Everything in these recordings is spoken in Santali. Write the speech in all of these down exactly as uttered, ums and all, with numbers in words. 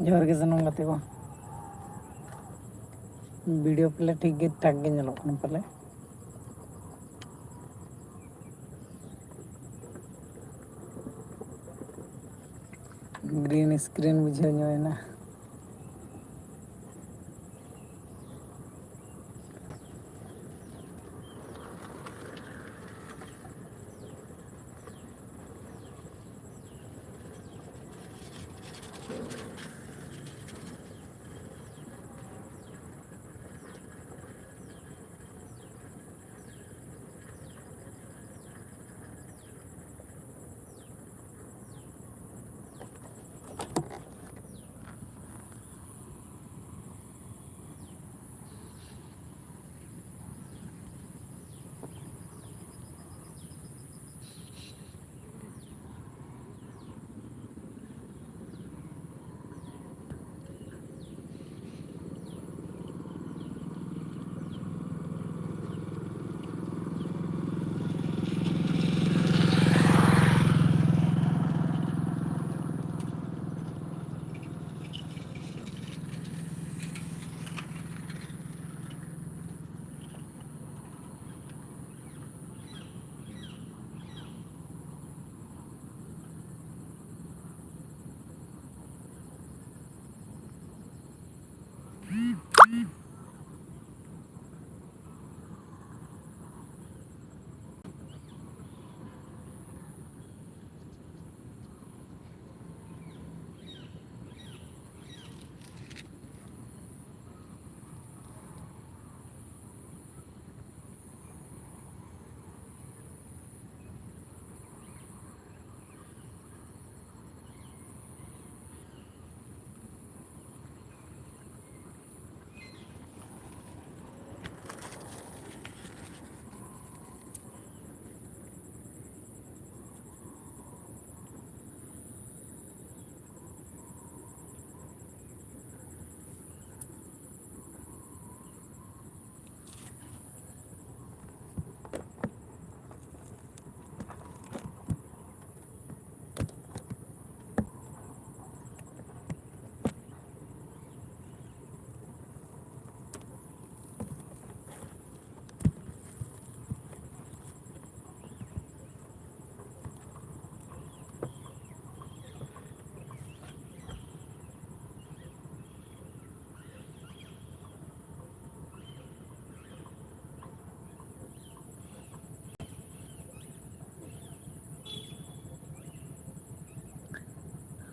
ᱡᱚᱦᱟᱨ ᱜᱮ ᱥᱟᱱᱟᱢ ᱜᱟᱛᱮ ᱠᱚ᱾ ᱵᱷᱤᱰᱤᱭᱳ ᱯᱟᱞᱮ ᱴᱷᱤᱠ ᱜᱮ ᱴᱷᱟᱠ ᱜᱮ ᱧᱮᱞᱚᱜ ᱠᱟᱱᱟ ᱯᱟᱞᱮ᱾ ᱜᱨᱤᱱ ᱥᱠᱨᱤᱱ ᱵᱩᱡᱷᱟᱹᱣ ᱧᱚᱜ ᱮᱱᱟ᱾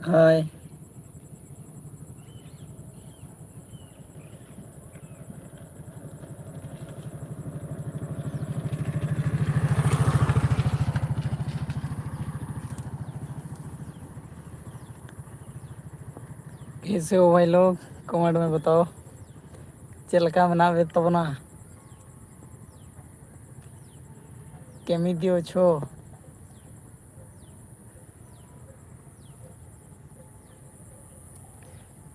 ᱦᱳᱭ᱾ कैसे हो भाई लोग? कमेंट में बताओ, ᱪᱮᱫ ᱞᱮᱠᱟ ᱢᱮᱱᱟᱜ ᱛᱟᱵᱚᱱᱟ? ᱠᱮᱢᱤᱫᱤᱭᱳ ᱪᱷᱳ᱾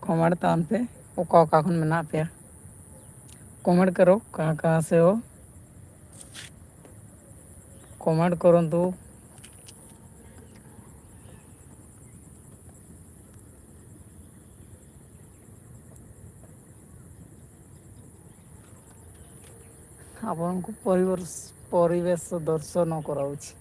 ᱠᱚᱢᱮᱱᱴ ᱛᱟᱵᱚᱱ ᱯᱮ, ᱚᱠᱟ ᱚᱠᱟ ᱠᱷᱚᱱ ᱢᱮᱱᱟᱜ ᱯᱮᱭᱟ᱾ ᱠᱚᱢᱮᱱᱴ ᱠᱟᱨᱳ, ᱠᱟᱦᱟᱸ ᱠᱟᱦᱟᱸ ᱥᱮ ᱦᱳ᱾ ᱠᱚᱢᱮᱱᱴ ᱠᱚᱨᱚᱱᱛᱩ᱾ ଆପଣଙ୍କୁ ପରିବର୍ଷ-, ପରିବେଶ ଦର୍ଶନ କରାଉଛି।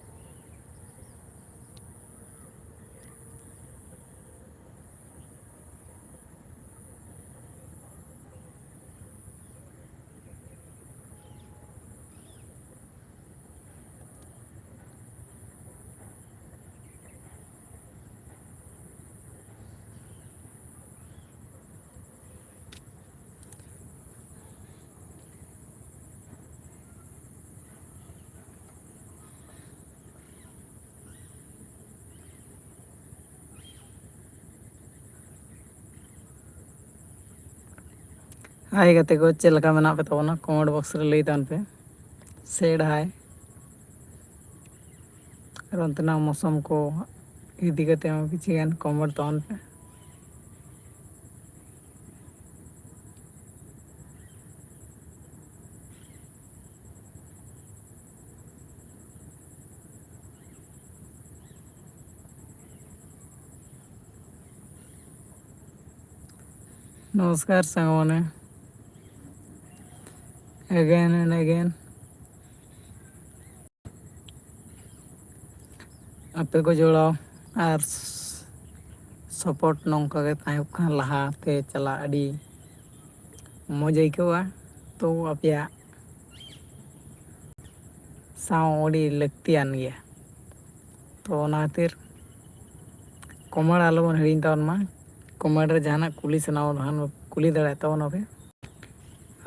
ᱦᱟᱭ ᱜᱟᱛᱮ ᱠᱚ, ᱪᱮᱫ ᱞᱮᱠᱟ ᱢᱮᱱᱟᱜ ᱯᱮ ᱛᱟᱵᱚᱱᱟ? ᱠᱚᱢᱮᱱᱴ ᱵᱚᱠᱥ ᱨᱮ ᱞᱟᱹᱭ ᱛᱟᱵᱚᱱ ᱯᱮ᱾ ᱥᱮᱰ ᱦᱟᱭ᱾ ᱟᱨ ᱚᱱᱛᱮᱱᱟᱜ ᱢᱳᱥᱚᱢ ᱠᱚ ᱤᱫᱤ ᱠᱟᱛᱮ ᱦᱚᱸ ᱠᱤᱪᱷᱩ ᱜᱟᱱ ᱠᱚᱢᱮᱱᱴ ᱛᱟᱵᱚᱱ ᱯᱮ᱾ ନମସ୍କାର ସାଙ୍ଗମାନେ। Again and again। ᱟᱯᱮ ᱠᱚ ᱡᱚᱲᱟᱣ ᱟᱨ ᱥᱟᱯᱳᱨᱴ ᱱᱚᱝᱠᱟ ᱜᱮ ᱛᱟᱦᱮᱸ ᱠᱚᱜ ᱠᱷᱟᱱ ᱞᱟᱦᱟ ᱛᱮ ᱪᱟᱞᱟᱜ ᱟᱹᱰᱤ ᱢᱚᱡᱽ ᱟᱹᱭᱠᱟᱹᱣᱟ᱾ ᱛᱚ ᱟᱯᱮᱭᱟᱜ ᱥᱟᱶ ᱟᱹᱰᱤ ᱞᱟᱹᱠᱛᱤᱭᱟᱱ ᱜᱮᱭᱟ᱾ ᱛᱚ ᱚᱱᱟ ᱠᱷᱟᱹᱛᱤᱨ ᱠᱚᱢᱮᱱᱴ ᱟᱞᱚᱵᱚᱱ ᱦᱤᱲᱤᱧ ᱛᱟᱵᱚᱱ ᱢᱟ᱾ ᱠᱚᱢᱮᱱᱴ ᱨᱮ ᱡᱟᱦᱟᱱᱟᱜ ᱠᱩᱞᱤ ᱥᱟᱱᱟ ᱵᱚᱱ ᱠᱷᱟᱱ ᱠᱩᱞᱤ ᱫᱟᱲᱮᱭᱟᱜ ᱛᱟᱵᱚᱱᱟ ᱯᱮ᱾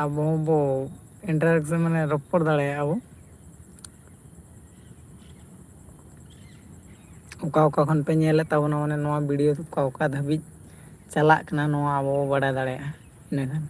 ᱟᱵᱚ ᱦᱚᱸᱵᱚ ᱤᱱᱴᱟᱨᱮᱠᱥᱚᱱ, ᱢᱟᱱᱮ ᱨᱚᱯᱚᱲ ᱫᱟᱲᱮᱭᱟᱜᱼᱟ ᱵᱚ᱾ ᱚᱠᱟ ᱚᱠᱟ ᱠᱷᱚᱱ ᱯᱮ ᱧᱮᱞᱮᱫ ᱛᱟᱵᱚᱱᱟ, ᱢᱟᱱᱮ ᱱᱚᱣᱟ ᱵᱷᱤᱰᱤᱭᱳ ᱚᱠᱟ ᱚᱠᱟ ᱫᱷᱟᱹᱵᱤᱡ ᱪᱟᱞᱟᱜ ᱠᱟᱱᱟ, ᱱᱚᱣᱟ ᱟᱵᱚ ᱵᱚ ᱵᱟᱰᱟᱭ ᱫᱟᱲᱮᱭᱟᱜᱼᱟ ᱤᱱᱟᱹᱠᱷᱟᱱ᱾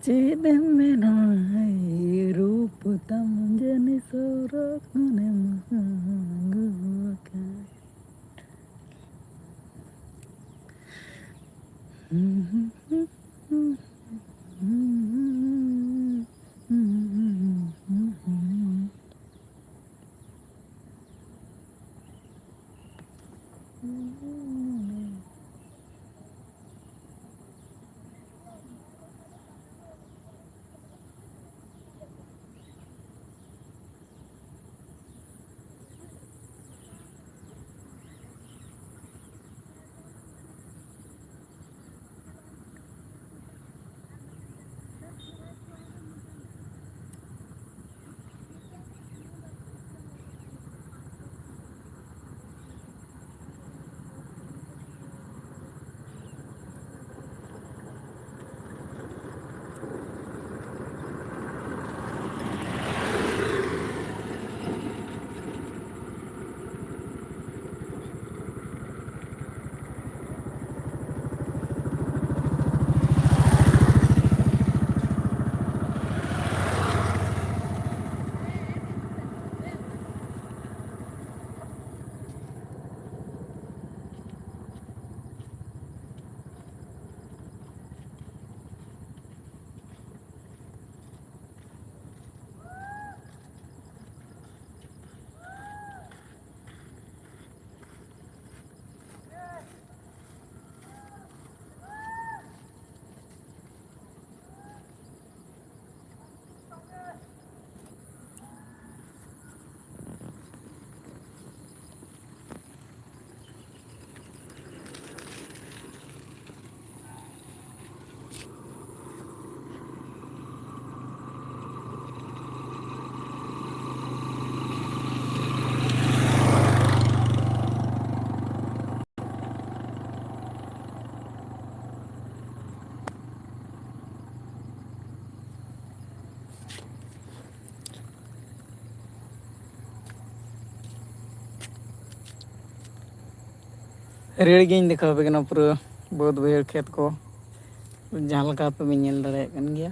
ᱪᱮᱫ ᱮᱢ ᱢᱮᱱᱟ, ᱨᱩᱯ ᱛᱟᱢ ᱡᱟᱹᱱᱤ ᱥᱚᱨᱚᱜ ᱠᱷᱚᱱᱮᱢ ᱟᱹᱜᱩ ᱟᱠᱟᱫ᱾ ᱦᱟᱹᱨᱭᱟᱹᱲ ᱜᱤᱧ ᱫᱮᱠᱷᱟᱣ ᱟᱯᱮ ᱠᱟᱱᱟ ᱯᱩᱨᱟᱹ ᱵᱟᱹᱫᱽ ᱵᱟᱹᱭᱦᱟᱹᱲ ᱠᱷᱮᱛ ᱠᱚ, ᱡᱟᱦᱟᱸ ᱞᱮᱠᱟ ᱯᱮ ᱧᱮᱞ ᱫᱟᱲᱮᱭᱟᱜ ᱠᱟᱱ ᱜᱮᱭᱟ᱾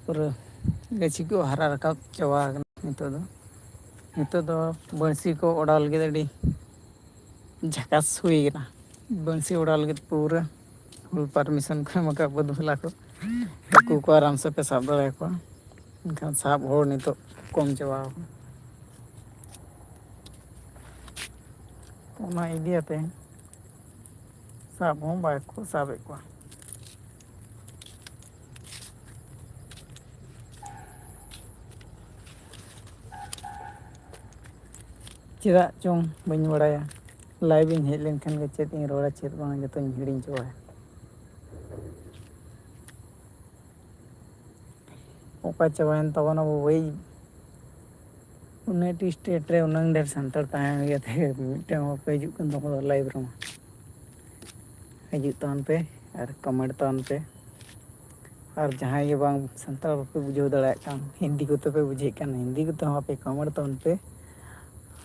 ᱯᱩᱨᱟᱹ ᱜᱟᱹᱪᱷᱤ ᱠᱚ ᱦᱟᱨᱟ ᱨᱟᱠᱟᱵ ᱪᱟᱵᱟ ᱟᱠᱟᱱᱟ ᱱᱤᱛᱚᱜ ᱫᱚ᱾ ᱱᱤᱛᱚᱜ ᱫᱚ ᱵᱟᱹᱲᱥᱤ ᱠᱚ ᱚᱰᱟᱣ ᱞᱟᱹᱜᱤᱫ ᱟᱹᱰᱤ ᱡᱷᱟᱠᱟᱥ ᱦᱩᱭ ᱠᱟᱱᱟ᱾ ᱵᱟᱹᱲᱥᱤ ᱚᱰᱟᱣ ᱞᱟᱹᱜᱤᱫ ᱯᱩᱨᱟᱹ full permission ᱠᱚ ᱮᱢ ᱟᱠᱟᱫ ᱵᱟᱹᱫᱽ ᱵᱟᱞᱟ ᱠᱚ᱾ ᱦᱟᱹᱠᱩ ᱠᱚ ᱟᱨᱟᱢ ᱥᱮ ᱯᱮ ᱥᱟᱵ ᱫᱟᱲᱮᱭᱟᱠᱚᱣᱟ, ᱢᱮᱱᱠᱷᱟᱱ ᱥᱟᱵ ᱦᱚᱲ ᱱᱤᱛᱚᱜ ᱠᱚᱢ ᱪᱟᱵᱟ ᱟᱠᱟᱱᱟ᱾ ᱚᱱᱟ ᱤᱫᱤᱭᱟᱛᱮ ᱥᱟᱵ ᱦᱚᱸ ᱵᱟᱠᱚ ᱥᱟᱵᱮᱫ ᱠᱚᱣᱟ᱾ ᱪᱮᱫᱟᱜ ᱪᱚᱝ ᱵᱟᱹᱧ ᱵᱟᱲᱟᱭᱟ, live ᱤᱧ ᱦᱮᱡ ᱞᱮᱱᱠᱷᱟᱱ ᱜᱮ ᱪᱮᱫ ᱤᱧ ᱨᱚᱲᱟ ᱪᱮᱫ ᱵᱟᱝ ᱡᱚᱛᱚᱧ ᱦᱤᱲᱤᱧ ᱪᱟᱵᱟᱭᱟ᱾ ᱚᱠᱟ ᱪᱟᱵᱟᱭᱮᱱ ᱛᱟᱵᱚᱱᱟ ᱵᱟᱹᱭ? ᱩᱱᱟᱹᱜ ᱴᱤ state ᱨᱮ ᱩᱱᱟᱹᱝ ᱰᱷᱮᱨ ᱥᱟᱱᱛᱟᱲ ᱛᱟᱦᱮᱸ ᱦᱩᱭ ᱠᱟᱛᱮ ᱢᱤᱫᱴᱟᱝ ᱦᱚᱸ ᱵᱟᱯᱮ ᱦᱤᱡᱩᱜ ᱠᱟᱱ ᱛᱟᱵᱚᱱᱟ live ᱨᱮᱢᱟ᱾ ᱦᱤᱡᱩᱜ ᱛᱟᱵᱚᱱ ᱯᱮ ᱟᱨ comment ᱛᱟᱵᱚᱱ ᱯᱮ᱾ ᱟᱨ ᱡᱟᱦᱟᱸᱭ ᱜᱮ ᱵᱟᱝ ᱥᱟᱱᱛᱟᱲ ᱵᱟᱯᱮ ᱵᱩᱡᱷᱟᱹᱣ ᱫᱟᱲᱮᱭᱟᱜ ᱠᱟᱱ, ᱦᱤᱱᱫᱤ ᱠᱚᱛᱮ ᱯᱮ ᱵᱩᱡᱷᱟᱹᱣᱮᱫ ᱠᱟᱱ, ᱦᱤᱱᱫᱤ ᱠᱚᱛᱮ ᱦᱚᱸ ᱟᱯᱮ comment ᱛᱟᱵᱚᱱ ᱯᱮ᱾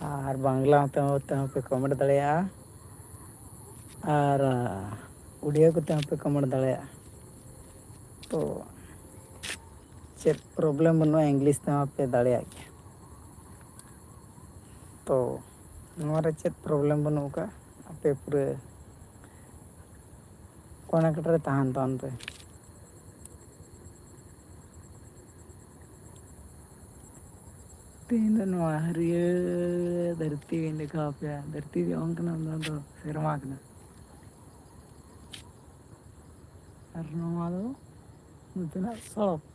ᱟᱨ ᱵᱟᱝᱞᱟ ᱛᱮᱦᱚᱸ, ᱛᱮᱦᱚᱸ ᱯᱮ comment ᱫᱟᱲᱮᱭᱟᱜᱼᱟ᱾ ᱟᱨ ᱩᱲᱤᱭᱟ ᱠᱚᱛᱮ ᱦᱚᱸ ᱯᱮ comment ᱫᱟᱲᱮᱭᱟᱜᱼᱟ᱾ ᱛᱚ ᱪᱮᱫ problem ᱵᱟᱹᱱᱩᱜᱼᱟ, English ᱛᱮᱦᱚᱸ ᱯᱮ ᱫᱟᱲᱮᱭᱟᱜ ᱜᱮᱭᱟ᱾ ᱛᱚ ᱱᱚᱣᱟ ᱨᱮ ᱪᱮᱫ problem ᱵᱟᱹᱱᱩᱜ ᱟᱠᱟᱫᱼᱟ, ᱟᱯᱮ ᱯᱩᱨᱟᱹ contact ᱨᱮ ᱛᱟᱦᱮᱱ ᱛᱟᱵᱚᱱ ᱯᱮ᱾ ᱛᱮᱦᱮᱧ ᱫᱚ ᱱᱚᱣᱟ ᱦᱟᱹᱨᱭᱟᱹᱲ ᱫᱷᱟᱹᱨᱛᱤ ᱜᱤᱧ ᱫᱮᱠᱷᱟᱣ ᱟᱯᱮᱭᱟ᱾ ᱫᱷᱟᱹᱨᱛᱤ ᱫᱚ ᱵᱟᱝ ᱠᱟᱱᱟ, ᱱᱚᱣᱟ ᱫᱚ ᱥᱮᱨᱢᱟ ᱠᱟᱱᱟ᱾ ᱟᱨ ᱱᱚᱣᱟ ᱫᱚ ᱱᱚᱛᱮᱱᱟᱜ ᱥᱚᱲᱚᱠ᱾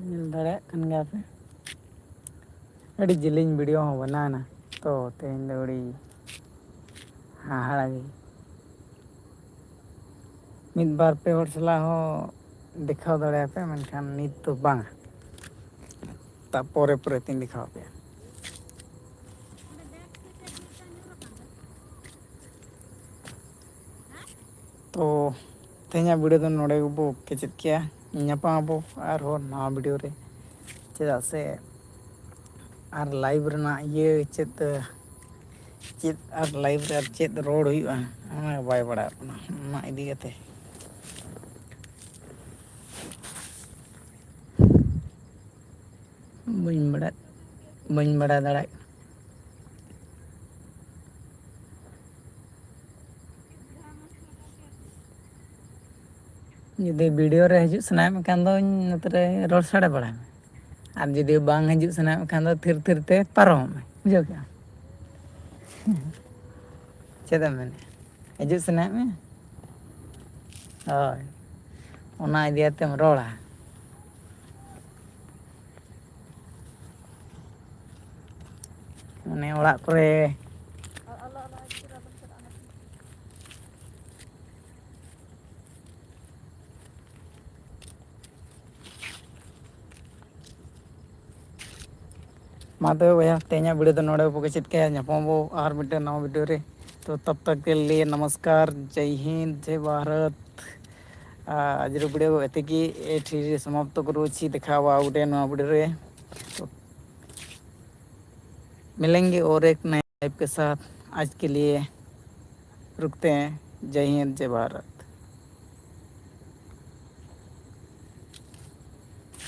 ᱧᱮᱞ ᱫᱟᱲᱮᱭᱟᱜ ᱠᱟᱱ ᱜᱮᱭᱟ ᱯᱮ, ᱟᱹᱰᱤ ᱡᱮᱞᱮᱧ video ᱦᱚᱸ ᱵᱮᱱᱟᱣ ᱮᱱᱟ᱾ ᱛᱚ ᱛᱮᱦᱮᱧ ᱫᱚ ᱟᱹᱰᱤ ᱦᱟᱦᱟᱲᱟ ᱜᱮ᱾ ᱢᱤᱫ ᱵᱟᱨ ᱯᱮ ᱦᱚᱲ ᱥᱟᱞᱟᱜ ᱦᱚᱸ ᱫᱮᱠᱷᱟᱣ ᱫᱟᱲᱮᱭᱟᱯᱮ, ᱢᱮᱱᱠᱷᱟᱱ ᱱᱤᱛ ᱫᱚ ᱵᱟᱝᱟ᱾ ᱛᱟᱯᱚᱨᱮ ᱯᱚᱨᱮ ᱛᱤᱧ ᱫᱮᱠᱷᱟᱣ ᱟᱯᱮᱭᱟ᱾ ᱛᱚ ᱛᱮᱦᱮᱧᱟᱜ video ᱫᱚ ᱱᱚᱰᱮ ᱜᱮᱵᱚ ᱠᱮᱪᱮᱫ ᱠᱮᱜᱼᱟ᱾ ᱧᱟᱯᱟᱢ ᱟᱵᱚ ᱟᱨᱦᱚᱸ ᱱᱟᱣᱟ video ᱨᱮ, ᱪᱮᱫᱟᱜ ᱥᱮ ᱟᱨ live ᱨᱮᱱᱟᱜ ᱤᱭᱟᱹ ᱪᱮᱫ ᱪᱮᱫ ᱟᱨ ᱞᱟᱭᱤᱵᱷ ᱨᱮ ᱟᱨ ᱪᱮᱫ ᱨᱚᱲ ᱦᱩᱭᱩᱜᱼᱟ, ᱚᱱᱟ ᱵᱟᱭ ᱵᱟᱲᱟᱭᱚᱜ ᱠᱟᱱᱟ᱾ ᱚᱱᱟ ᱤᱫᱤ ᱠᱟᱛᱮ ᱵᱟᱹᱧ ᱵᱟᱲᱟᱭ, ᱵᱟᱹᱧ ᱵᱟᱲᱟᱭ ᱫᱟᱲᱮᱭᱟᱜ ᱠᱟᱱᱟ᱾ ᱡᱩᱫᱤ ᱵᱷᱤᱰᱤᱭᱳ ᱨᱮ ᱦᱤᱡᱩᱜ ᱥᱟᱱᱟᱭᱮᱫ ᱢᱮᱠᱷᱟᱱ ᱫᱚ ᱱᱚᱛᱮ ᱨᱮ ᱨᱚᱲ ᱥᱟᱰᱮ ᱵᱟᱲᱟᱭ ᱢᱮ, ᱟᱨ ᱡᱩᱫᱤ ᱵᱟᱝ ᱦᱤᱡᱩᱜ ᱥᱟᱱᱟᱭᱮᱫ ᱢᱮᱠᱷᱟᱱ ᱫᱚ ᱛᱷᱤᱨ ᱛᱷᱤᱨ ᱛᱮ ᱯᱟᱨᱚᱢᱚᱜ ᱢᱮ, ᱵᱩᱡᱷᱟᱹᱣ ᱠᱮᱜᱼᱟᱢ? ᱪᱮᱫ ᱮᱢ ᱢᱮᱱᱮᱫᱼᱟ? ᱦᱤᱡᱩᱜ ᱥᱟᱱᱟᱭᱮᱫ ᱢᱮᱭᱟ? ᱦᱳᱭ, ᱚᱱᱟ ᱤᱫᱤ ᱠᱟᱛᱮᱢ ᱨᱚᱲᱟ᱾ ᱢᱟᱱᱮ ᱚᱲᱟᱜ ᱠᱚᱨᱮ ᱢᱟ ᱛᱚᱵᱮ ᱵᱚᱭᱦᱟ, ᱛᱮᱦᱮᱧᱟᱜ ᱵᱷᱤᱰᱤᱭᱳ ᱫᱚ ᱱᱚᱰᱮ ᱵᱚ ᱠᱮᱪᱮᱫ ᱠᱟᱭᱟ᱾ ᱧᱟᱯᱟᱢᱟᱵᱚ ᱟᱨ ᱢᱤᱫᱴᱮᱱ ᱱᱟᱣᱟ ᱵᱷᱤᱰᱤᱭᱳ ᱨᱮ᱾ ᱛᱚ ᱛᱚᱵ ᱛᱚᱠ ᱠᱮ ᱞᱤᱭᱮ ᱱᱚᱢᱚᱥᱠᱟᱨ, ᱡᱟᱭ ᱦᱤᱱᱫ, ᱡᱟᱭ ᱵᱷᱟᱨᱚᱛ᱾ ᱟᱨ ᱟᱡᱨᱮ ᱵᱷᱤᱰᱤᱭᱳ ᱮᱛᱮ ᱜᱮ ᱮᱴᱷᱤ ᱨᱮ ᱥᱚᱢᱟᱯᱛᱚ ᱠᱚᱨᱩᱪᱷᱤ᱾ ᱫᱮᱠᱷᱟ ᱦᱚᱵᱟ ᱜᱚᱴᱮ ᱱᱟᱣᱟ ᱵᱷᱤᱰᱤᱭᱳ ᱨᱮ᱾ ᱛᱚ ᱢᱤᱞᱮᱝᱜᱮ ᱚᱨ ᱮᱠ ᱱᱟᱭᱟ ᱞᱟᱭᱤᱵᱷ ᱠᱮ ᱥᱟᱛᱷ᱾ ᱟᱡ ᱠᱮ ᱞᱤᱭᱮ ᱨᱩᱠᱛᱮ ᱦᱮᱸ᱾ ᱡᱟᱭ ᱦᱤᱱᱫ, ᱡᱟᱭ ᱵᱷᱟᱨᱚᱛ᱾